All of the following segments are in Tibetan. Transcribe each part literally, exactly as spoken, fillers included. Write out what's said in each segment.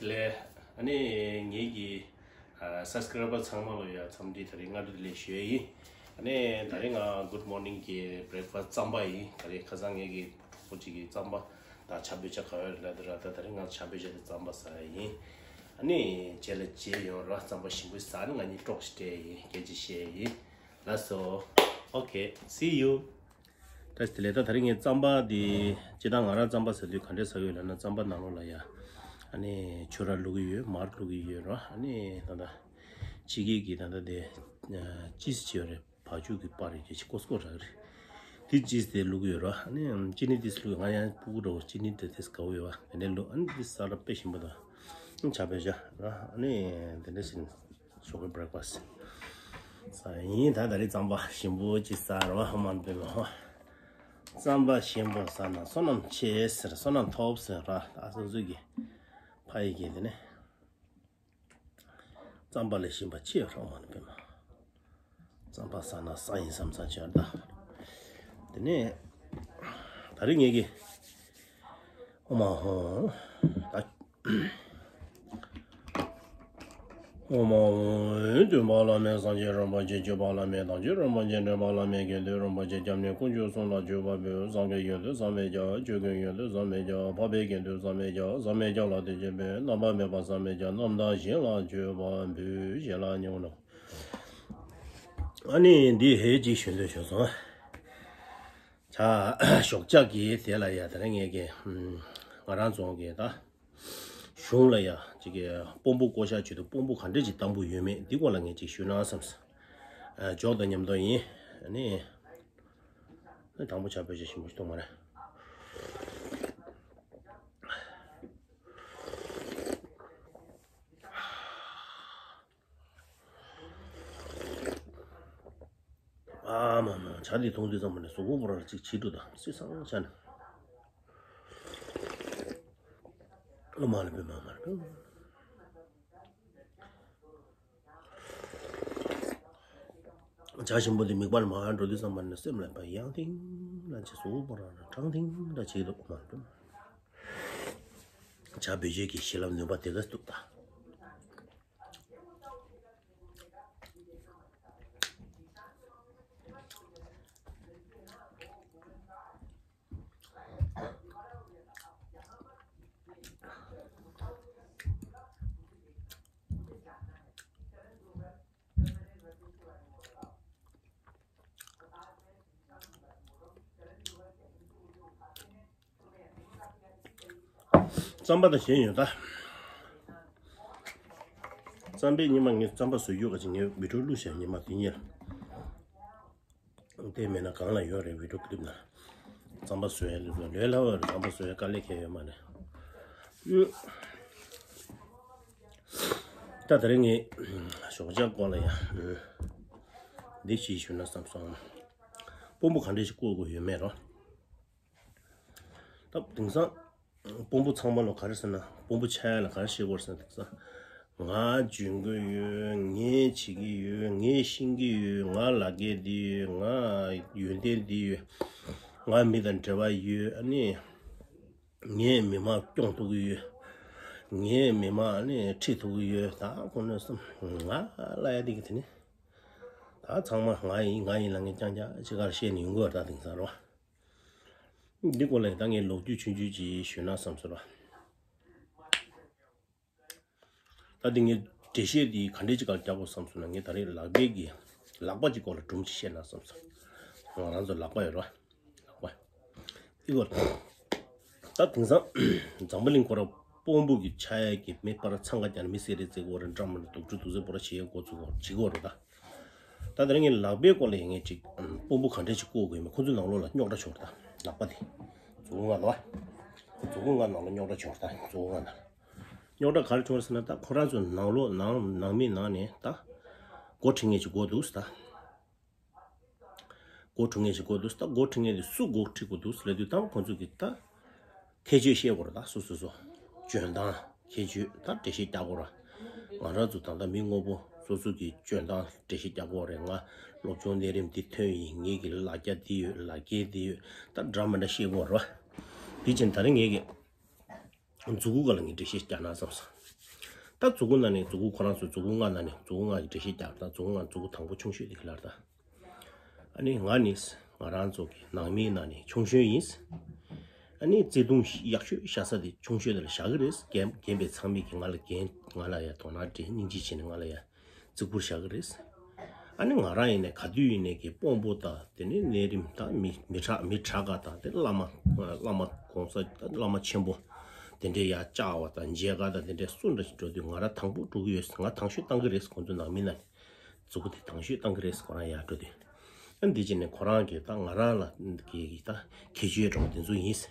ལས། ཨ་ནི་ངེད་ཀྱི་ཨ་སབ་སི་ཀ་རའི་བར་ཚང་མ་ལ་ཡ་འཚམས་འདྲི་དེ་རིང་སྔ་དྲོ་བདེ་ལེགས་ཞུ་ཡ་ཡིན། ཨ་ནི་དེ་རིང་ང་གུཌ་མོར་ནིང་གི་བྷི་རེག་ཕ་སི་རྩམ་པ་ཡིན། དེ་རིང་ཁ་སང་ངེད་ཀྱི་གྲོགས་པོ་གཅིག་གིས་རྩམ་པ་དང་ཇ་བོད་ཇ་ག་བའི་ལ་དེ་ར་ད་དེ་རིང་ང་ཇ་བོད་ཇ་དེ་རྩམ་པ་ཟ་ཡ་ཡིན། ཨ་ནི་རྗེས་ལ་མཇལ་ཡོང་ར། རྩམ་པ་ཞིམ་པོ་ཟ་ནི་ང་གཉིས་ཀྲོག་ཞིག་སྤྲད་ཡིན། སྐད་ཆ་བཤད་ཡིན། ལགས་སོ། Okay, see you. ད་དེ་ལས་ད་དེ་རིང་ངས་རྩམ་པ་འདི་སྤྱིར་བཏང་ང་རང་རྩམ་པ་ཟ་དུས་ག་འདྲས་ཟ་གི་ཡོད་ལབ་ན། རྩམ་པ་ནང་ལོགས་ལ་ཡ་ཨ་ནི་ཆུ་ར་བླུག་གི་ཡོད། མར་བླུག་གི་ཡོད་ར། ཨ་ནི་ད་ལྟ་ཕྱི་རྒྱལ་གྱི་ད་ལྟ་དེ་ཅི་སི་བྱས་རེད། བ་ཕྱུགས་ཀྱི་པར་རེད་ཅེས་ཀོ་སི་ཀོ་རག་རེད། དེ་ཅི་སི་དེ་བླུག་གི་ཡོད་ར། ཨ་ནི་ཅི་ནི་དེ་བླུག་ང་ཡང་སྤུ་གུ་འདྲ་བོ་ཅི་ནི་དེ་དེ་དགའ་བོ་ཡོད་བ། དེ་འདྲས་བླུག་ཨ་ནི་དེ་ཟ་ར་དཔེ་ཞིམ་པོ་དང་ཇ་བོད་ཇ་ར། ཨ་ནི་དེ་འདྲས་ཟིན། ཞོགས་ཀའི་བྷི་རེག་ཕ་སི། ས་ཡིན་ད། ད་རེས་རྩམ་པ་ཞིམ་པོ་ཅིག་ཟ་རོགས་ཨ་མ་པའི་མ་ཧོ། རྩམ་པ་ཞིམ་པོ་ཟ་ན་བསོད་ནམས་ཆེ་ཟེར། བསོད་ནམས་ཐོབ་ཟེར་ར། ད་སོ་སོ་གི་ཕ་ཡི་གི་དེ་ནས་རྩམ་པ་ལས་ཞིམ་པ་ཅི་ཡོད་རོགས་ཨ་མ་པའི་མ། རྩམ་པ་ཟ་ན་ས་ཡིན་བསམ་བསམ་བྱས་ད། དེ་ནས་ད་རེས་ངེད་ཀྱི་ཨོ་མ་ཧོ། ད། ཨོ་མ་ཧོ། སྟོན་པ་བླ་མེད་སངས་རྒྱས་རིན་པོ་ཆེ། སྤྱོད་པ་བླ་མེད་དམ་ཆོས་རིན་པོ་ཆེ། འདྲེན་པ་བླ་མེད་དགེ་འདུན་རིན་པོ་ཆེ། སྐྱབས་གནས་དཀོན་མཆོག་གསུམ་ལ་བརྒྱུད་པ་པོས། སངས་རྒྱས་ཡོན་ཏན་ཟབ་མོའི་ཆར། ཆོས་ཀུན་ཡོན་ཏན་ཟབ་མོའི་ཆར། འཕགས་པའི་དགེ་འདུན་ཟབ་མོའི་ཆར། ཟབ་མོའི་ཆར་ལ་དད་ཅན་པའི། རྣམ་པར་སྨིན་པ་ཟབ་མོའི་ཆར། རྣམ་དག་གཞན་ལ་སྤྱོད་པ་པོས། ཞལ་ལག་མཉམ་གནང་། ཨ་ནི་འདི་ཧེ་ཅིག་ཞུ་འདོད་བྱུང་སོང་། ད་ཞོགས་ཇ་གི་དེ་ལ་ཡ་དེ་རིང་ངེད་ཀྱི་ང་རང་ཚོ་གི་ད་གཞུང་ལ་ཡ་ཅིག་གི་དཔོན་པོ་བསྐོ་བཞག་བྱེད་དུས་དཔོན་པོ་ག་འདྲས་ཅིག་བཏང་དགོས་ཡོད་མེད་འདི་སྐོར་ལ་ངས་ཅིག་ཞུས་ན་བསམས། ཨ་འཇོག་དང་མཉམ་དུ་ཡིན། ཨ་ནི་དང་པོ་ཇ་བོད་ཇ་ཞིམ་པོ་ཞིག་བཏུང་བ་རེད། ཨ་མ་མ། ཇ་འདི་འཐུང་དུས་ཙམ་པ་ནས་གཟུགས་པོ་པོ་ར་ཅིག་བྱི་འགྲོ་དང་སི་སང་ཆ་ནས། ཨ་མ་ལ་པེ་མ་མ་ལ་པེ། ཇ་ཞིམ་པོ་འདི་མིག་པར་མ་འགྲོ་དུས་ཙམ་པ་ནས་སེམས་ལ་ཡང་ཐིང་ལ་ཅིག་གཟུགས་པོ་པོ་ར་ཀྲང་ཐིང་ལ་ཅིག་འདུག་ཨ་མ་ལ་པེ། ཇ་བོད་ཇ་གི་བྱིན་རླབས་ནུས་པ་དེ་ག་འདུག་ད། རྩམ་པ་དང་གཞན་ཡོད་ད། རྩམ་པའི་ཉི་མ་ངས་རྩམ་པ་བཟོ་རྒྱུ་ག་ཅིག་ངས་བི་ཌིའོ་བླུགས་བཞག་ཉི་མ་དེ་ཉིན་ལ། དེ་མེད་ན་གང་ལ་ཡོད་རེད་བི་ཌིའོ་ཀླིབ་ན། རྩམ་པ་བཟོ་ཡ་ལུས་པ་ལོས་སླ་བ་རེད། རྩམ་པ་བཟོ་ཡ་དཀའ་ལས་ཁེལ་ཡོད་མ་རེད། ད་དེ་རིང་ངས་ཞོགས་ཇ་སྐོར་ལ་ཡ། འདི་ཞིག་ཞུ་ན་བསམ་སོང་། དཔོན་པོ་ག་འདྲས་ཞིག་བསྐོ་དགོས་ཡོད་མེད་རོ། ད་དེང་སང་དཔོན་པོ་ཚང་མ་ལ་ག་རེ་ཟེར་ན། དཔོན་པོ་ཆགས་ཡ་ལ་ག་རེ་བཤད་དགོས་ཟེར་ན། དེང་སང་ང་འཇོན་གི་ཡོད། ངས་བྱེད་ཀྱི་ཡོད། ངས་ཤེས་ཀྱི་ཡོད། ང་ལག་འཁྱེར་འདི་ཡོད། ང་ཡོན་ཏན་འདི་ཡོད། ང་མི་དང་འབྲེལ་བ་ཡོད། ཨ་ནི་ངས་མི་མང་སྐྱོང་ཐུབ་ཀྱི་ཡོད། ངས་མི་མང་ཨ་ནི་ཁྲིད་ཐུབ་ཀྱི་ཡོད། ད་ཁོ་ནས་སམ་ང་ལ་ཡ་འདི་གི་དེ་ནི་ད་ཚང་མ་ང་ཡིན་ང་ཡིན་ལ་ངས་རྐྱང་རྐྱང་ཅི་ག་ལ་བཤད་ནས་ཡོང་གི་ཡོད་རེད། ད་དེང་སང་རོ། འདི་སྐོར་ལ་ད་ངས་ལོ་རྒྱུས་ཆུང་ཆུང་ཅིག་ཞུས་ན་བསམ་སོང་ར། ད་འདི་ངས་འགྲེལ་བཤད་འདི་ག་འདྲས་ཅིག་ག་ལ་རྒྱག་དགོས་བསམ་སོང་ན། ངས་ད་རེས་ལག་པའི་གི་ལག་པ་ཅིག་སྐོར་ལ་སྒྲུང་ཅིག་བཤད་ན་བསམ་སོང་། ང་རང་ཚོ་ལག་པ་ཡོད་ར། ལག་པ། འདི་སྐོར་ད་དེང་སང་འཛམ་བུ་གླིང་ཁོ་ར་དཔོན་པོ་གི་ཆགས་ཡ་གི་མི་པར་འཚང་ཁ་རྒྱག་ནས་མི་སེ་རེ་བརྩེ་གི་ཡོད་རེད། འདྲ་མི་འདྲ་དུག་སྦྲུལ་དུག་རྫས་པོ་ར་བྱེད་ཡ་འགོ་བཙུགས་གི་ཡོད་རེད་ད། ད་དེ་རིང་ངས་ལག་པའི་སྐོར་ལ་ཡང་ངས་ཅིག་དཔོན་པོ་ག་འདྲས་ཅིག་བསྐོ་དགོས་ཡོད་མེད། ཁོ་ཚོའི་ནང་ལོགས་ལ་རྙོག་དྲ་བྱུང་རེད་ད། ལག་པ་དེ་མཛུབ་གུ་ལྔ་ལ་མཛུབ་གུ་ལྔ་ནང་ལ་རྙོག་དྲ་བྱུང་རེད་ད། མཛུབ་གུ་ལྔ་ནང་རྙོག་དྲ་ག་རེ་བྱུང་རེད་ཟེར་ན། ད་ཁོ་རང་ཚོའི་ནང་ལོགས་ནང་ནང་མི་ནང་ནས་ད་འགོ་ཁྲིད་མཁན་ཅིག་དགོས་འདུག་ཟེར་ད། འགོ་ཁྲིད་མཁན་ཞིག་དགོས་འདུག་ད་འགོ་ཁྲིད་མཁན་དེ་སུ་འགོ་ཁྲིད་དགོས་འདུག་ཟེར་ལབ་དུས། ད་ཁོང་ཚོ་གིས་ད་ཁྱད་ཆོས་བཤད་དགོས་རེད། ད་སོ་སོ་སོ་འཇོན་ཐང་ཁྱད་ཆོས་ད་འགྲེལ་བཤད་རྒྱག་དགོས་རེད། ང་རང་ཚོ་ད་ལྟ་མི་དངོས་པོ་སོ་སོ་གི་འཇོན་ཐང་འགྲེལ་བཤད་རྒྱག་དགོས་རེད། ང་སློབ་སྦྱོང་གནས་རིམ་འདི་ཐོན་ཡིན། ངེད་ཀྱི་ལ་རྒྱ་འདི་ཡོད། ལག་འཁྱེར་འདི་ཡོད། ད་འདྲ་མི་འདྲ་བཤད་དགོས་རེད་བ། དེ་བཞིན་ད་རེས་ངེད་ཀྱི་ མཛུ་གུ་ག་ལ་ངས་འགྲེལ་བཤད་རྒྱག་ན་བསམ་སོང་། ད་མཛུ་གུ་ནང་ནས་མཛུ་གུ་ཁོ་རང་ཚོ་མཛུ་གུ་ལྔ་ནང་ནས་མཛུ་གུ་ལྔ་ཡི་འགྲེལ་བཤད་རྒྱག་ད་མཛུ་གུ་ལྔ་མཛུ་གུ་དང་པོ་ཆུང་ཤོས་དེ་ག་ལ་ད། ཨ་ནི་ང་ནི་ང་རང་ཚོ་གི་ནང་མིའི་ནང་ནས་ཆུང་ཤོས་ཡིན། ཨ་ནི་བརྩེ་དུང་ཡག་ཤོས་ཤ་ས་དེ་ཆུང་ཤོས་དེ་ལ་བཞག་གི་རེད། རྒན་རྒན་པའི་ཚང་མས་ཀྱི་ང་ལ་རྒན་ང་ལ་ཡ་དོ་སྣང་སྤྲད་སྙིང་རྗེ་བྱས་ནས་ང་ལ་ཡ་བརྩི་བཀུར་བཞག་གི་རེད། ཨ་ནི་ང་རང་ཡིན་ནས་ག་དུས་ཡིན་ནས་ཀྱི་དཔོན་པོ་དང་དེ་ནས་གནས་རིམ་དང་མི་མི་དྲག་མི་དྲག་ག་དང་དེ་བླ་མ་བླ་མ་གོང་ས་བླ་མ་ཆེན་པོ་དེ་འདྲའི་ཡ་བཅར་བ་དང་མཇལ་ཁ་དང་དེ་འདྲའི་སུ་འདྲ་ཞིག་འགྲོ་དུས་ང་རང་དང་པོ་འགྲོ་གི་ཡོད། ང་དང་ཤོས་བཏང་གི་རེད། ཁོང་ཚོ་ནང་མི་ནང་ནས། མཛུ་གུ་དེ་དང་ཤོས་བཏང་གི་རེད། ཁོ་རང་ཡར་འགྲོ་དུས། ཨ་འདི་བྱས་ནས་ཁོ་རང་གིས་ད་ང་རང་ལ་གི་ད་ཁྱད་ཆོས་འདྲ་པོ་དེ་ཚོ་ཡིན།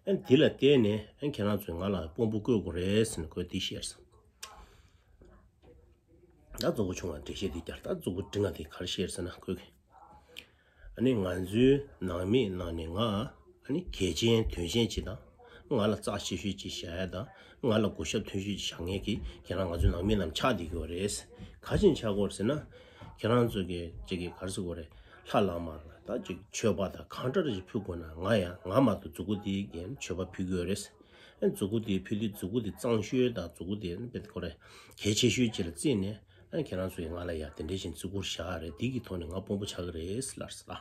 ཨ་འདི་ལ་བལྟས་ནས་ཨ་ཁྱེད་རང་ཚོས་ང་ལ་དཔོན་པོ་བསྐོ་དགོས་རེད་ཟེར་ནས་ཁོས་འདི་བཤད་སོང་། ད་མཛུ་གུ་ཆུང་བ་འགྲེལ་བཤད་འདི་བསྐྱར། ད་མཛུ་གུ་འབྲིང་བ་དེ་ག་རེ་བཤད་ཟེར་ན་ཁོས་གི་ཨ་ནི་ང་ཚོའི་ནང་མིའི་ནང་ནས་ང་ཨ་ནི་གལ་ཆེན་དོན་ཆེན་ཅིག་དང་། ང་ལ་རྩ་ཆེ་ཤོས་ཅིག་བཞག་ཡ་དང་། ང་ལ་གུས་ཞབས་ཐོན་ཤོས་ཅིག་བཞག་མཁན་གྱི་ཁྱེད་རང་ང་ཚོའི་ནང་མི་རྣམས་ཆགས་བསྡད་ཀྱི་ཡོད་རེད། ག་ཅིན་ཆགས་ཀྱི་ཡོད་རེད་ཟེར་ན། ཁྱེད་རང་ཚོ་གི་ཅིག་གི་ག་རེ་ཟེར་དགོས་རེད། ལྷ་བླ་མ་ལ་ད་ཅིག་མཆོད་པ་དང་གང་འདྲ་ཞིག་ཕུལ་དགོས་ན་ང་ཡང་ང་མ་གཏོགས་མཛུ་གུ་དེ་གིས་མཆོད་པ་ཕུལ་གྱི་ཡོད་རེད། ཨ་མཛུ་གུ་དེ་ཕུལ་དུས་མཛུ་གུ་དེ་གཙང་ཤོས་དང་མཛུ་གུ་དེ་དཔེ་ཁོ་རེ་གལ་ཆེ་ཤོས་ཅིག་ལ་བརྩིས་ནས། ཨ་ཁྱེད་རང་ཚོས་ང་ལ་ཡ་དེ་འདྲའི་བཞིན་བརྩི་བཀུར་བཞག་རེད། དེ་གི་ཐོག་ནས་ང་དཔོན་པོ་ཆགས་ཀྱི་རེད་ལབ་སོང་།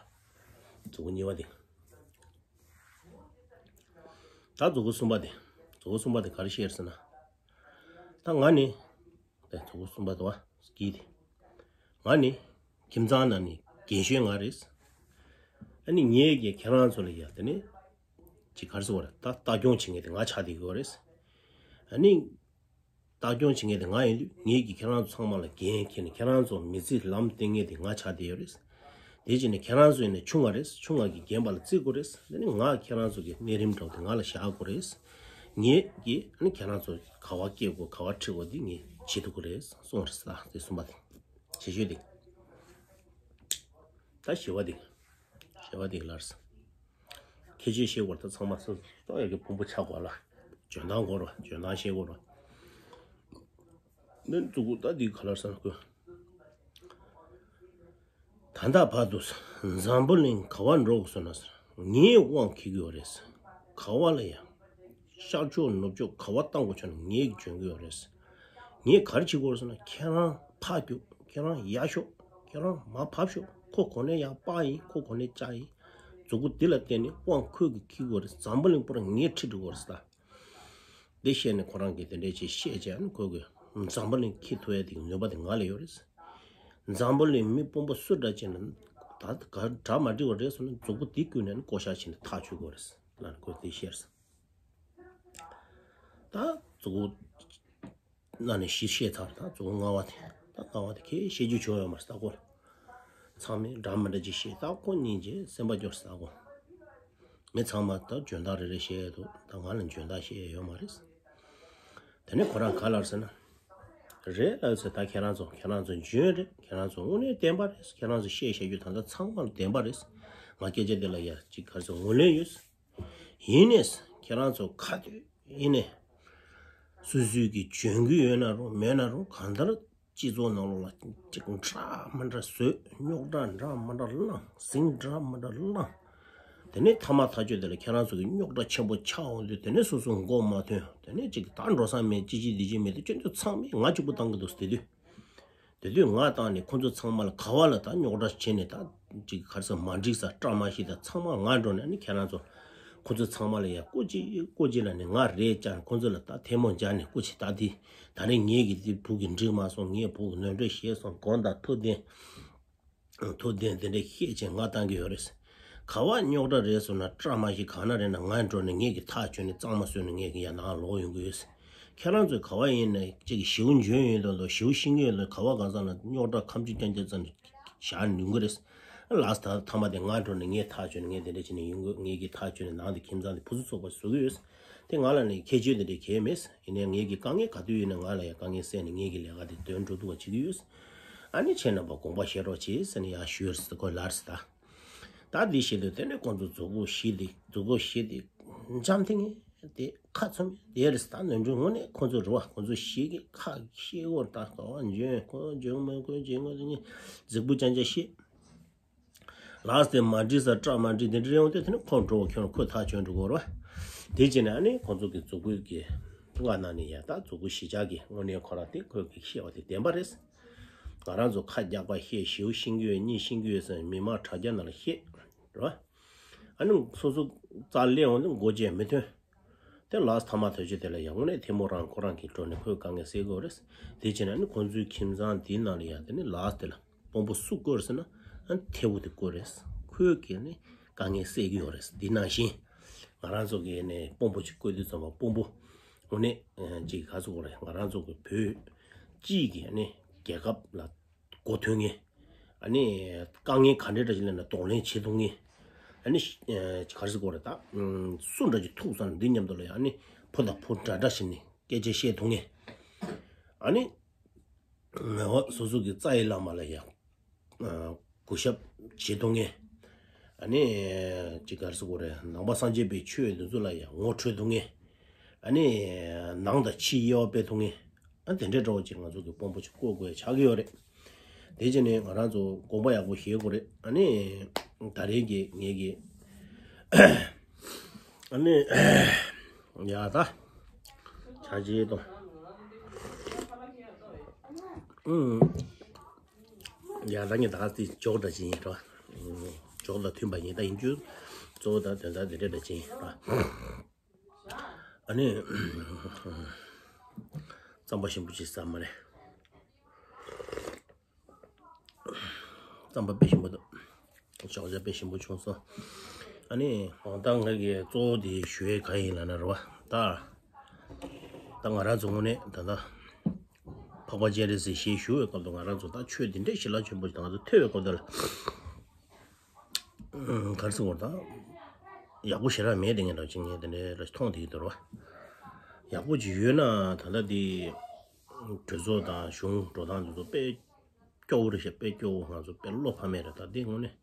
མཛུ་གུ་གཉིས་པ་དེ། ད་མཛུ་གུ་གསུམ་པ་དེ། མཛུ་གུ་གསུམ་པ་དེ་ག་རེ་བཤད་ཟེར་ན། ད་ང་ནི། ད་མཛུ་གུ་གསུམ་པ་དེ་བ་སྐྱིད་དེ། ང་ནི་ཁྱིམ་ཚང་ནང་ནས་རྒན་གཞོན་ང་རེད། ཨ་ནི་ངས་ཀྱིས་ཁྱེད་རང་ཚོ་ལ་ཡ་དེ་ནི་ཅིག་ག་རེ་ཟེར་དགོས་རེད། ད་ལྟ་སྐྱོང་བྱེད་མཁན་དེ་ང་ཆགས་བསྡད་ཀྱི་ཡོད་རེད། ཨ་ནི་ལྟ་སྐྱོང་བྱེད་མཁན་དེ་ང་ཡིན་དུས་ངས་ཀྱིས་ཁྱེད་རང་ཚོ་ཚང་མ་ལ་འགན་འཁྱེར་ནས་ཁྱེད་རང་ཚོ་མི་ཚེ་ལམ་སྟོན་མཁན་དེ་ང་ཆགས་བསྡད་ཡོད་རེད། དེ་བྱས་ནས་ཁྱེད་རང་ཚོ་ཡིན་ན་ཆུང་བ་རེད། ཆུང་བ་གིས་རྒན་པ་ལ་བརྩི་དགོས་རེད། དེ་ནི་ང་ཁྱེད་རང་ཚོ་གི་གནས་རིམ་འདྲ་བོ་དེ་ང་ལ་བཞག་དགོས་རེད། ངས་ཀྱིས་ཨ་ནི་ཁྱེད་རང་ཚོ་ག་བ་སྐྱེལ་དགོས་ག་བ་ཁྲིད་དགོས་དེ་ངས་བྱེད་ཐུབ་ཀྱི་རེད་གསུངས་རེད་ཟེར། ད་དེ་གསུམ་པ་དེ། ཞེ་ཤོས་དེ། ད་བཞི་བ་དེ། བཞི་བ་དེ་ལར་སོང་། ཁྱད་ཆོས་ཤེས་དགོས་རེད། ད་ཚང་མ་སོ་སོ་ཡ་གི་ཕུང་པོ་ཆགས་དགོས་ལ། འཇོན་ཐང་དགོས་རེད། འཇོན་ཐང་ཤེས་དགོས་རེད། ནི་མཛུ་གུ་ད་འདི་ག་ལར་སོང་ཁོས། ད་ལྟ་བར་དུ་འཛམ་བུ་གླིང་ག་བ་འགྲོ་དགོས་སོང་ན་ཟེར། ངའི་དབང་འཁྱེར་གྱི་ཡོད་རེད་ཟེར། ག་བ་ལ་ཡང་། ཤར་ཕྱོགས་ནུབ་ཕྱོགས་ག་བ་བཏང་དགོས་བྱུང་ན་ངས་འཇོན་གྱི་ཡོད་རེད་ཟེར། ངས་ག་རེ་བྱེད་དགོས་རེད་ཟེར་ན། ཁྱེད་རང་ཕར་རྒྱུག་ཁྱེད་རང་ཡར་ཤོག་ཁྱེད་རང་མར་བབས་ཤོག་ཁོ་གོ་ནས་ཡར་སྤར་ཡིན། ཁོ་གོ་ནས་བཅག་ཡིན། མཛུ་གུ་འདི་ལ་བརྟེན་ནས་དབང་ཁོས་ཀྱིས་འཁྱེར་དགོས་རེད། འཛམ་བུ་གླིང་པུ་ར་ངས་ཁྲིད་འགྲོ་དགོས་རེད་ཟེར། འདི་བཤད་ནས་ཁོ་རང་གིས་དེ་འདྲའི་ཅིག་བཤད་བྱས་ནས་ཁོས་ཀྱིས་འཛམ་བུ་གླིང་འཁྱེར་ཐུབ་ཡ་དེ་གི་ནུས་པ་དེ་ང་ལ་ཡོད་རེད་ཟེར། འཛམ་བུ་གླིང་མི་དཔོན་པོ་སུ་འདྲ་ཅིག་ན་ད་ག་གྲ་མ་འགྲིག་པ་རེད་སོང་ན་མཛུ་གུ་འདི་བརྐུས་ནས་ནི་བཀོག་བཞག་བྱས་ནས་ཐག་གཅོད་དགོས་རེད་ཟེར་ལབ་ནས་ཁོས་དེ་བཤད་ཟེར། ད་མཛུ་གུ་ནང་ནས་བཞི་བཤད་ཚར། ད་མཛུ་གུ་ལྔ་བ་དེ། ད་ལྔ་བ་དེ་ཁྱེད་བཤད་རྒྱུ་བྱུང་ཡོད་མ་རེད་ད་ཁོ། ཚང་མས་འདྲ་མི་འདྲ་ཅིག་བཤད། ད་ཁོ་སྙིང་རྗེ་སེམས་པ་སྐྱོ་ས་ད་ཁོ། མི་ཚང་མ་ད་འཇོན་ཐང་རེ་རེ་བཤད་ཡོད་འདུག་ད་ང་ལ་འཇོན་ཐང་བཤད་ཡ་ཡོད་མ་རེད། དེ་ནས་ཁོ་རང་ག་ལབ་ཟེར་ན། རེད་ལབ་ཟེར། ད་ཁྱེད་རང་ཚོ་ཁྱེད་རང་ཚོ་འཇོན་རེད། ཁྱེད་རང་ཚོ་དངོས་གནས་བདེན་པ་རེད། ཁྱེད་རང་ཚོ་བཤད་བཤད་རྒྱུ་ད་ལྟ་ཚང་མ་ལ་བདེན་པ་རེད། ང་སྐད་ཆ་དེ་ལ་ཡ་ཅིག་ག་རེ་ཟེར་ངོས་ལེན་ཡོད། ཡིན་ནས་ཁྱེད་རང་ཚོ་ག་དུས་ཡིན་ནས་སོ་སོའི་གི་འཇོན་གི་ཡོད་ན་རུང་མེད་ན་རུང་གང་ལྟར་སྤྱི་ཚོགས་ནང་ལོགས་ལ་ཅིག་འདྲ་མི་འདྲ་བཟོས། རྙོག་དྲ་འདྲ་མི་འདྲ་བསླངས། ཟིང་འདྲ་མི་འདྲ་བསླངས། དེ་ནས་མཐའ་མ་ཐག་གཅོད་དེ་ལ་ཁྱེད་རང་ཚོ་གི་རྙོག་དྲ་ཆེན་པོ་ཆགས་འོང་དུས་དེ་ནས་སོ་སོ་མགོ་མ་ཐོན། དེ་ནས་ཅིག་ད་འགྲོ་ས་མེད། ཅི་བྱེད་འདི་བྱེད་མེད་དུས་ཁྱོད་ཚོ་ཚང་མས་ང་གཅིག་པུ་བཏང་གི་འདུག་དེ་དུས། དེ་དུས་ང་བཏང་ནས་ཁོ་ཚོ་ཚང་མ་ལ་ག་བ་ལ་ད་རྙོག་དྲ་བྱས་ནས་ད་ཅིག་ག་རེ་ཟེར་མ་འགྲིག་ས་བཀྲ་མ་ཤིས་ད་ཚང་མ་ང་འགྲོ་ནས་ནི་ཁྱེད་རང་ཚོ་ཁོ་ཚོ་ཚང་མ་ལ་ཡ་སྐུ་མཁྱེན་སྐུ་མཁྱེན་ལབ་ནས་ང་རེད་ཀྱང་ཁོ་ཚོ་ལ་ད་ཐལ་མོ་སྦྱར་ནས་སྐུ་མཁྱེན་ད་དེ་ད་རེས་ངེད་ཀྱི་དེ་བུ་གི་འགྲིག་མ་སོང་། ངའི་བུ་གི་ནོར་འཁྲུལ་བྱས་སོང་། དགོངས་དག་ཐུགས་བདེན། ཐུགས་བདེན་དེ་འདྲས་བཤད་བྱས་ང་བཏང་གི་ཡོད་རེད། ག་བ་རྙོག་དྲ་རེད་སོང་ན་བཀྲ་མ་ཤིས་གང་ན་རེད་ན་ང་འགྲོ་ནས་ངེད་ཀྱི་ཐག་གཅོད་ནས་གཙང་མ་བཟོས་ནས་ངེད་ཀྱི་ཡར་ནང་ལོག་ཡོང་གི་ཡོད། ཁྱེད་རང་ཚོས་ག་བ་ཡིན་ན་ཅིག་ཞེ་པོ་འཇོན་ཡོད་དོ་དོ། ཞེ་པོ་ཤེས་ཀྱི་ཡོད་དོ། ག་བ་གང་ས་ན་རྙོག་དྲ་ཁ་མཆུ་རྐྱང་རྐྱང་ཙམ་བཞག་ནས་ཡོང་གི་རེད། ལགས་སོ། ད་ཐ་མ་དེ་ང་འགྲོ་ནས་ངས་ཐག་གཅོད་ནས་ངས་དེ་འདྲ་བྱས་ནས་ཡོང་གི། ངེད་ཀྱི་ཐག་གཅོད་ནས་ནང་དེ་ཁྱིམ་ཚང་དེ་ཕུ་ཚུགས་ཚོགས་པ་བཟོ་གི་ཡོད། དེ་ང་ལ་ནི་ཁྱད་ཆོས་དེ་འདྲ་གང་ཡང་མེད། ཡིན་ནའི་ངེད་ཀྱི་དཀའ་ངལ་ག་དུས་ཡིན་ན་ང་ལ་ཡང་དཀའ་ངལ་སེལ་ནས་ངེད་ཀྱི་ལས་ཀ་དེ་དོན་འགྲོ་ཐུབ་པ་བྱེད་ཀྱི་ཡོད། ཨ་ནི་ཁྱེད་རྣམ་པ་དགོངས་པ་བཞེས་རོགས་བྱེད་ཟེར་ནས་ཁོས་ལབ་ཟེར། ད་ད་འདི་བཤད་དུས་དེ་ནས་ཁོང་ཚོ་མཛུ་གུ་བཞི་དེ་མཛུ་གུ་བཞི་དེ་འཇམ་ཐིང་ངེ་དེ་ཁ་ཚུམ་དེ་རེད་ཟེར། ད་ནོར་འཁྲུལ་དངོས་གནས་ཁོང་ཚོ་རེད་བ། ཁོང་ཚོ་བཞི་གི་ཁ་ཤེས་གོ་ད་ག་བ་འཇོན་ཁོ་འཇོན་མ་ཁོ་འཇོན་ངོ་དེ་ནི་རྫིག་པོ་རྐྱང་རྐྱང་བཤད། ལགས་སེ་མ་འགྲིག་ས་བཀྲ་མ་འགྲིག་དེ་འདྲ་ཡོང་དུས་དེ་ནི་ཁོ་འགྲོ་བ་ཁྱོད་ཁོས་ཐག་གཅོད་འགྲོ་དགོས་རེད་བ། དེ་བྱས་ནས་ཨ་ནི་ཁོང་ཚོ་གི་མཛུ་གུ་གི་ ང་ན་ནི་ཡ་ད་མཛུ་གུ་བཞི་ཆ་གི་དངོས་གནས་ཁོ་རང་དེ་ཁོས་གི་བཤད་པ་དེ་བདེན་པ་རེད། ང་རང་ཚོ་ཁ་རྒྱག་པ་བཤད་ཞེའུ་ཤིང་གི་ཡོད་གཉིས་ཤིང་གི་ཡོད་ཟེར་མི་མང་དྲ་རྒྱ་ནང་ལ་བཤད་རོ། ཨ་ནི་སོ་སོ་རྩ་ལས་འོང་དུས་མགོ་བཅད་མི་ཐོན། དེ་ལ་ཐ་མ་ཐོས་ཆོས་དེ་ལ་ཡང་དངོས་གནས་ཐལ་མོ་རང་ཁོ་རང་གི་འགྲོ་ནས་ཁོའི་དཀའ་ངལ་སེལ་དགོས་རེད། དེ་བྱས་ན་ནི་ཁོང་ཚོའི་ཁྱིམ་ཚང་འདི་ནང་ལ་ཡང་དེ་ནི་ལ་དེ་ལ་དཔོན་པོ་སུ་བསྐོས་ཟེར་ན་ཨ་ཐལ་བོ་དེ་བསྐོས་རེད། ཁོས་གི་ནི་དཀའ་ངལ་སེལ་གི་ཡོད་རེད། འདི་ནང་བཞིན་ང་རང་ཚོ་གི་ནི་དཔོན་པོ་ཅིག་བསྐོས་དུས་ཙམ་པ་དཔོན་པོ་དངོས་གནས་ཅིག་ག་ཚོད་དགོས་རེད། ང་རང་ཚོ་གི་བོད་སྤྱི་གི་ནི་རྒྱལ་ཁབ་ལ་མགོ་ཐོན་མཁན། ཨ་ནི་དཀའ་ངལ་ག་འདྲ་འདྲ་ཞིག་སླེབས་ན་གདོང་ལེན་བྱེད་ཐུབ་མཁན། ཨ་ནི་ག་རེ་ཟེར་དགོས་རེད་ད། སུ་འདྲ་ཅིག་ཐུག་ས་ན་འདི་མཉམ་དུ་ལ་ཡ་ཨ་ནི་ཕོ་དང་ཕོ་འདྲ་འདྲ་ཞིག་ནས་སྐད་ཆ་བཤད་ཐུབ་མཁན། ཨ་ནི་ངོ་སོ་སོ་གི་རྩ་ཡི་བླ་མ་ལ་ཡ་གུས་ཞབས་བྱེད་ཐུབ་མཁན། ཨ་ནི་ཅིག་ག་རེ་ཟེར་དགོས་རེད། ནང་པ་སངས་རྒྱས་པའི་ཆོས་འདི་ཚོ་ལ་ཡ་ངོ་འཕྲོད་ཐུབ་མཁན། ཨ་ནི་ནང་དང་ཕྱིའི་དབྱེ་བ་སྤེལ་ཐུབ་མཁན། ཨ་དེ་འདྲའི་འདྲ་བོ་ཅིག་ང་ཚོ་གི་དཔོན་པོ་ཅིག་བསྐོ་དགོས་ཆགས་ཀྱི་ཡོད་རེད། དེ་བྱས་ནས་ང་རང་ཚོ་དགོངས་པ་ཡག་པོ་བཞེས་དགོས་རེད། ཨ་ནི་ད་རེས་ཀྱི་ངེད་ཀྱི་ཨ་ནི་ཡ་ད་ཆ་རྗེས་དང་། ཨུམ། ཡ་ད་ངས་ད་ག་དེ་ཇོག་འདྲ་ཅིག་ཡིན་ར། ཨུམ། ཇོག་དང་མཐུན་པ་ཡིན། ད་ཡིན་རྒྱུ་གཙོ་བོ་ད་དོན་དག་དེ་འདྲ་འདྲ་ཅིག་ཡིན་ར། ཨ་ནི་རྩམ་པ་ཞིམ་པོ་ཅིག་ཟ་མ་རེད། རྩམ་པ་དཔེ་ཞིམ་པོ་འདུག་ཞོགས་ཇ་དཔེ་ཞིམ་པོ་བྱུང་སོང་། ཨ་ནི་འོ་ད་ང་གི་གཙོ་བོ་དེ་ཞུ་ཡས་ག་ཡིན་ལབ་ན་རེད་བ། ད་ད་ང་རང་ཚོ་དངོས་གནས་ད་ལྟ་འཕགས་པ་སྤྱན་རས་གཟིགས་ཞེས་ཞུ་བའི་སྐབས་དུ་ང་རང་ཚོ་ད་ཆོས་འདི་འདྲའི་ཞི་ལྷག་ཆེན་པོ་ཞིག་ད་ང་ཚོ་ཐོས་པའི་སྐབས་དུ་ལ། ག་རེ་ཟེར་དགོས་རེད་ད། ཡག་པོ་ཞེ་དྲག་མེད་དེ་ངས་འདྲ་ཅིག་ངས་དེ་འདྲའི་ར་མཐོང་བསྡད་ཀྱི་འདུག་ར། ཡག་པོ་ཅིག་ཡོད་ན་ད་ལྟ་དེ་གྲོས་ཚོགས་དང་གཞུང་འགྲོ་སྟངས་དེ་ཚོ་དཔེ་སྐྱོ་བོ་རེད་ཤག་དཔེ་སྐྱོ་བོ། ང་ཚོ་དཔེ་བློ་ཕམ་མེད་རེད། ད་དེ་དངོས་གནས་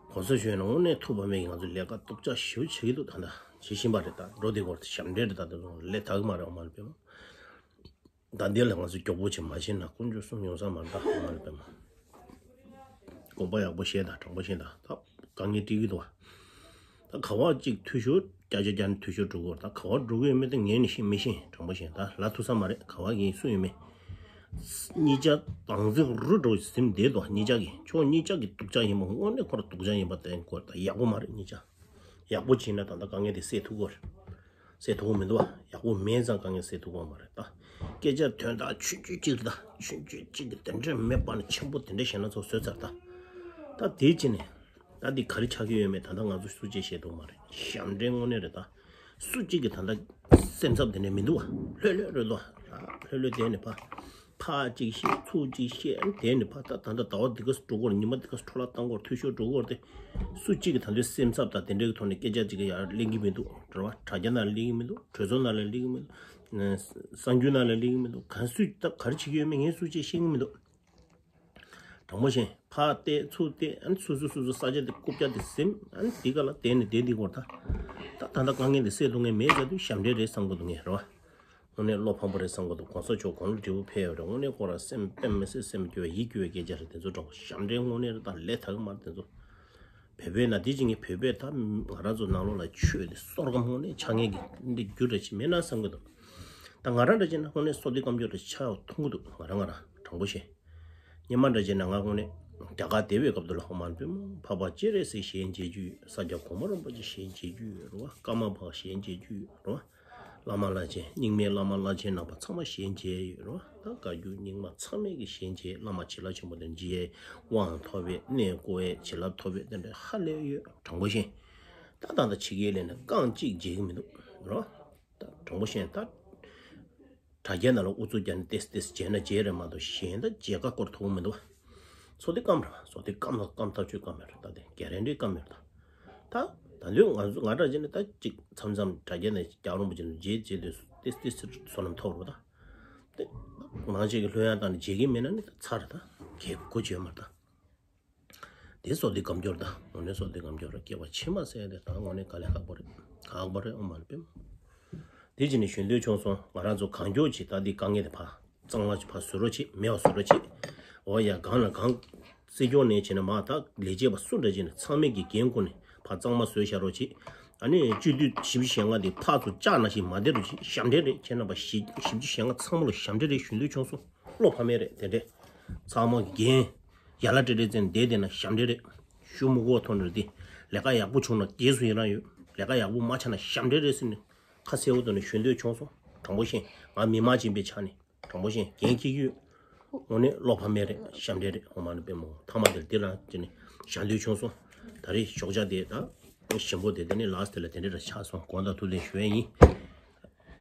གོང་ས་མཆོག་ཡིན་ན་དངོས་གནས་ཐུགས་ཕམ་མེད་ཀྱི་ང་ཚོ་ལས་ཀ་སྟོབས་ཆག་ཞེ་པོ་བྱེད་ཀྱི་འདུག་ད་ལྟ་བྱེད་བཞིན་པ་རེད། ད་འགྲོ་དེ་སྐོར་དེ་ཞབས་འདྲེན་རེད། ད་དེ་ཚོ་ལས་དག་གི་མ་རེད། འོ་མ་རེད་པས་མ། ད་འདི་ལ་ང་ཚོ་མགྱོགས་པོ་ཅིག་མ་བྱས་ན་དཀོན་མཆོག་གསུམ་ཡོང་ས་མ་རེད། ད་འོ་མ་རེད་པས་མ། དགོངས་པ་ཡག་པོ་བཞེས་དང་དྲང་པོ་བཞེས་དང་། ད་དཀའ་ངལ་འཕྲད་ཀྱི་འདུག་བ། ད་ག་བ་གཅིག་འཐུས་ཤོར་བརྒྱ་ཆ་བརྒྱ་ནས་འཐུས་ཤོར་འགྲོ་གི་ཡོད་རེད། ད་ག་བ་འགྲོ་གི་ཡོད་མེད་དེ་ངས་ནི་ཤེས་མི་ཤེས་དྲང་པོ་བཤད། ད་ལབ་ཐུབ་ས་མ་རེད། ག་བ་གི་སུ་ཡོད་མེད། གཉིས་ཆ་དང་འཛིང་རུ་འགྲོ་ཟིན་བསྡད་འདུག་གཉིས་ཆ་གི་ཕྱོགས་གཉིས་ཆ་གི་སྡུག་ཅག་ཡིན་པ་དངོས་གནས་ཁོ་རང་སྡུག་ཅག་ཡིན་པ་བསྟན་དགོས་རེད། ད་ཡག་པོ་མ་རེད་གཉིས་ཆ། ཡག་པོ་བྱས་ན་ད་ལྟ་དཀའ་ངལ་དེ་སེལ་ཐུབ་ཀྱི་རེད། སེལ་ཐུབ་ཀྱི་མི་འདུག་བ། ཡག་པོ་མེད་ཙང་དཀའ་ངལ་སེལ་ཐུབ་ཀྱི་མ་རེད་ད། སྐད་ཆ་དོན་དག་ཆུང་ཆུང་གཅིག་རེད་ད། ཆུང་ཆུང་གཅིག་གི་དེ་འདྲས་མེད་པ་ནི་ཆེན་པོ་དེ་འདྲས་བཤད་ན་ཚོ་བཟོད་ཚར་ད། ད་དེ་ཅི་ནས། ད་འདི་ག་རེ་ཆགས་ཀྱི་ཡོད་མེད་ད་ལྟ་ང་ཚོ་སུ་གཅིག་ཤེས་ཐུབ་མ་རེད། ཞབས་འདྲེན་དངོས་གནས་རེད་ད། སུ་གཅིག་གི་ད་ལྟ་སེམས་འཚབ་དེ་འདྲས་མི་འདུག་བ། ལྷོད་ལྷོད་རེད་དོ། ལྷོད་ལྷོད་བསྡད་ནས་ཕ། ཕར་གཅིག་བཤད་ཚུར་གཅིག་བཤད། ཨ་ནི་དེ་ནི་ཕར་ད་ད་ལྟ་ཟླ་བ་འདི་ག་འགྲོ་གི་ཡོད་རེད། ཉི་མ་འདི་ག་འཕྲོ་བརླག་བཏང་གི་ཡོད་རེད། འཐུས་ཤོར་འགྲོ་གི་ཡོད་རེད་དེ། སུ་གཅིག་གིས་ད་ལྟའི་སེམས་འཚབ་དང་དེ་འདྲའི་གི་ཐོག་ནས་སྐད་ཆ་གཅིག་གི་ཡར་གླེང་གི་མི་འདུག་རེད་བ། དྲ་རྒྱ་ནང་ལ་གླེང་གི་མི་འདུག་གྲོས་ཚོགས་ནང་ལ་གླེང་གི་མི་འདུག་གསར་འགྱུར་ནང་ལ་གླེང་གི་མི་འདུག་གང་སུས་ད་ག་རེ་བྱེད་ཀྱི་ཡོད་མེད་ངས་སུ་གཅིག་ཤེས་ཀྱི་མི་འདུག་དྲང་པོ་བཤད། ཕར་བལྟས་ཚུར་བལྟས། ཨ་ནི་སོ་སོ་སོ་སོ་ས་ཆ་དེ་རྐུབ་བཀྱག་དེ་ཟིན། ཨ་ནི་དེ་ག་ལ་བསྡད་ནས་བསྡད་འདི་སྐོར་ད། ད་ད་ལྟ་དཀའ་ངལ་དེ་སེལ་ཐུབ་མཁན་མེད་ཟེར་དུས་ཞབས་འདྲེན་རེད་བསམ་གི་འདུག་ངས་རེད་བ། དངོས་གནས་བློ་ཕམ་པོ་རེད་བསམ་གི་འདུག་གོང་ས་མཆོག་དགུང་ལོ་བགྲེས་པོ་ཕེབས་ཡོད་རེད། དངོས་གནས་ཁོ་རང་སེམས་དཔེ་མི་སྲིད་སེམས་སྐྱོ་བ་ཡིད་སྐྱོ་བའི་སྐད་ཆ་རེད། དེ་ཚོ་དྲང་པོ་ཞབས་འདྲེན་དངོས་གནས་རེད། ད་ལས་དག་གི་མ་རེད་དེ་ཚོ། བོད་པའི་ནང་དེ་ཅི་ངས་བོད་པའི་ད་ང་རང་ཚོ་ནང་ལོགས་ལ་ཆོས་དེ་བསོད་སྐམ་དངོས་གནས་ཆགས་མཁན་གྱི་འདི་རྒྱུ་འདྲ་ཅིག་མེད་ན་བསམ་གི་འདུག་ད་ང་རང་འདྲ་ཅིག་ན་དངོས་གནས་བསོད་བདེ་སྐམ་ཅོག་འདྲ་ཆགས་ཡོང་མཐོང་གི་འདུག་ང་རང་ང་རང་དྲང་པོ་བཤད། སྔོན་མ་འདྲ་བྱས་ན་ང་དངོས་གནས་རྒྱ་གར་བསྡད་པའི་སྐབས་དུ་ལ་ཧོ་མ་པུས་མོ་འཕགས་པ་སྤྱན་རས་གཟིགས་ཞལ་མཇལ་རྒྱུ་ཡོད། ས་སྐྱ་གོང་མ་རིན་པོ་ཆེ་ཞལ་མཇལ་རྒྱུ་ཡོད་རེད་བ། ཀརྨ་པ་ཞལ་མཇལ་རྒྱུ་ཡོད་རེད་བ། བླ་མ་བླ་ཆེན་རྙིང་མའི་བླ་མ་བླ་ཆེན་རྣམ་པ་ཚང་མ་ཞལ་མཇལ་ཡོད་རེད་བ། ད་བཀའ་བརྒྱུད་རྙིང་མ་ཚང་མས་ཀྱི་ཞལ་མཇལ། བླ་མ་བྱིན་རླབས་ཆེན་པོ་དེ་མཇལ་ཡས་དབང་ཐོབ་པའི་གནས་བསྐོ་ཡས་བྱིན་རླབས་ཐོབ་པའི་དེ་འདྲ་ཧ་ལས་ཡོད། དྲང་པོ་བཤད། ད་ད་ད་ཕྱི་རྒྱལ་ལས་ནས་རྐང་གཅིག་མཇལ་གི་མི་འདུག་རེད་བ། ད་དྲང་པོ་བཤད་ན་ད། དྲ་རྒྱ་ནང་ལ་ཨུ་ཚུགས་རྒྱག་ནས་ཏེས་ཏེས་བྱས་ན་བྱས་རེད་མ་གཏོགས་གཞན་ད་མཇལ་ཁ་སྐོར་ཐོབ་མི་འདུག་བ། བསོད་བདེ་སྐམ་རེད་བ། བསོད་བདེ་སྐམ་ལ་སྐམ་ཐག་ཆོད་སྐམ་ཡོད་རེད། ད་དེ་ག་རེ་འདྲའི་སྐམ་ཡོད་རེད་ད། ད་ད་དུང་ང་ཚོ་ང་འདྲ་བྱས་ནས་ད་ཅིག་མཚམས་མཚམས་དྲ་རྒྱ་ནས་རྒྱལ་བ་རིན་པོ་ཆེ་ལ་མཇལ་མཇལ་དུས་ཏེས་ཏེས་བསོད་ནམས་ཐོབ་རེད་བ་ད། དེ་མང་ཆེ་གི་ལྷོད་ཡངས་བཏང་ནས་མཇལ་གི་མེད་ན་ནི་ད་ཚར་རེད་ད། གལ་དགོས་ཡོད་མ་རེད་ད། དེ་བསོད་བདེ་སྐམ་ཅོག་ད། དངོས་གནས་བསོད་བདེ་སྐམ་ཅོག་ར་སྐྱེ་བ་ཕྱི་མ་ཟེར་ཡ་དེ་ད་དངོས་གནས་དཀའ་ལས་ཁག་པོ་རེད། ཁག་པོ་རེད་ཨོ་མ་ལ་པེ་མ། དེ་བྱས་ནས་ཞུ་འདོད་བྱུང་སོང་། ང་རང་ཚོ་གང་མགྱོགས་ཅིག་ད་འདི་དཀའ་ངལ་དེ་ཕར་གཙང་མ་ཅིག་ཕར་བཟོ་རོགས་བྱེད། མེད་པ་བཟོ་རོགས་བྱེད། འོ་ཡ་གང་ལ་གང་། སྲིད་སྐྱོང་ནས་བྱས་ན་མ་ད་ལས་བྱེད་པ་སུ་འདྲ་བྱས་ན་ཚང་མས་ཀྱི་འགན་ཁུར་ནས་ཕར་གཙང་མ་བཟོས་བཞག་རོགས་བྱེད། ཨ་ནི་སྤྱི་འཐུས་བཞི་བཅུ་ཞེ་ལྔ་དེ་ཕར་ཚུར་བཅག་ན་ཞིག་མ་བསྡད་རུ་ཞབས་འདྲེན་རེད། ཁྱེད་རྣམ་པ་བཞི་བཞི་བཅུ་ཞེ་ལྔ་ཚང་མ་ལ་ཞབས་འདྲེན་རེད་ཞུ་འདོད་བྱུང་སོང་། བློ་ཕམ་མེད་རེད་དེ་འདྲས། ཚང་མ་འགན་ཡ་ལ་སྤྲད་རེད་ཙན་བསྡད་བསྡད་ན་ཞབས་འདྲེན་རེད། ཞུ་མི་དགོས་ཐོན་རེད་དེ། ལས་ཀ་ཡག་པོ་བྱུང་ན་རྗེས་སུ་ཡི་རང་ཡོད། ལས་ཀ་ཡག་པོ་མ་ཆགས་ན་ཞབས་འདྲེན་རེད་ཟེར་ནས་ཁ་གསལ་བོ་བཏོན་ནས་ཞུ་འདོད་བྱུང་སོང་། དྲང་པོ་བཤད་ང་མི་མང་ཡིན་པའི་ཆ་ནས། དྲང་པོ་བཤད་འགན་འཁྱེར་གྱི་ཡོད། དངོས་གནས་བློ་ཕམ་མེད་རེད། ཞབས་འདྲེན་རེད། འོ་མ་ནི་དཔེ་མོ་ཐ་མ་དེར་འདི་རང་དེ་ནི་ཞལ་འདོན་བྱུང་སོང་། ད་རེས་ཞོགས་ཇ་དེ་ད་ཞིམ་པོ་དེ་དེ་ནི་ལགས་དེ་ལ་དེ་འདྲ་ར་ཆགས་སོང་། དགོངས་དག་ཐུགས་ལེན་ཞུ་ཡས་ཡིན།